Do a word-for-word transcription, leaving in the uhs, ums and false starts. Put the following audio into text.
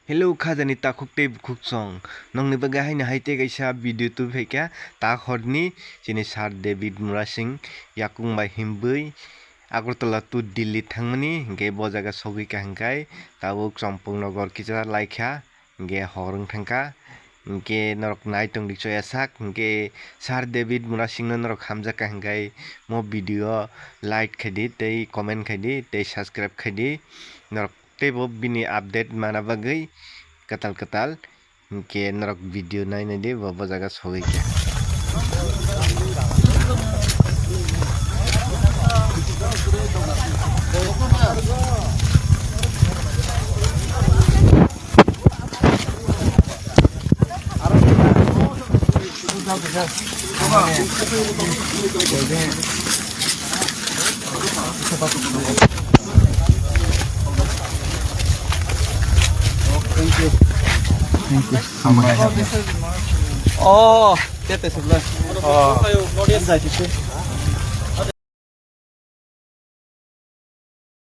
Hello khajani takhuk tei bukhuk song, nongni bagwi haino hai tei kaisa video tubui phaikha. Ta horni chini Sir David Murasing yakung bai himbwi Agartala to Delhi thangmani, hinkhe bo jaga sogwi kaham khai tabuk Champaknagar kisa laikha, hinkhe hor wng thangkha. Hinkhe norok nai tongdi choya sak, hinkhe Sir David Murasingno norok hamjakha hinkhe mo video like khaidi tei comment khaidi tei subscribe khaidi. Norok teibo bini update mana bagwi kwtal kwtal. Hinkhe norok video nai naidi, bo, bo jaga sogwi kha. Oh, tete sebelah. Oh.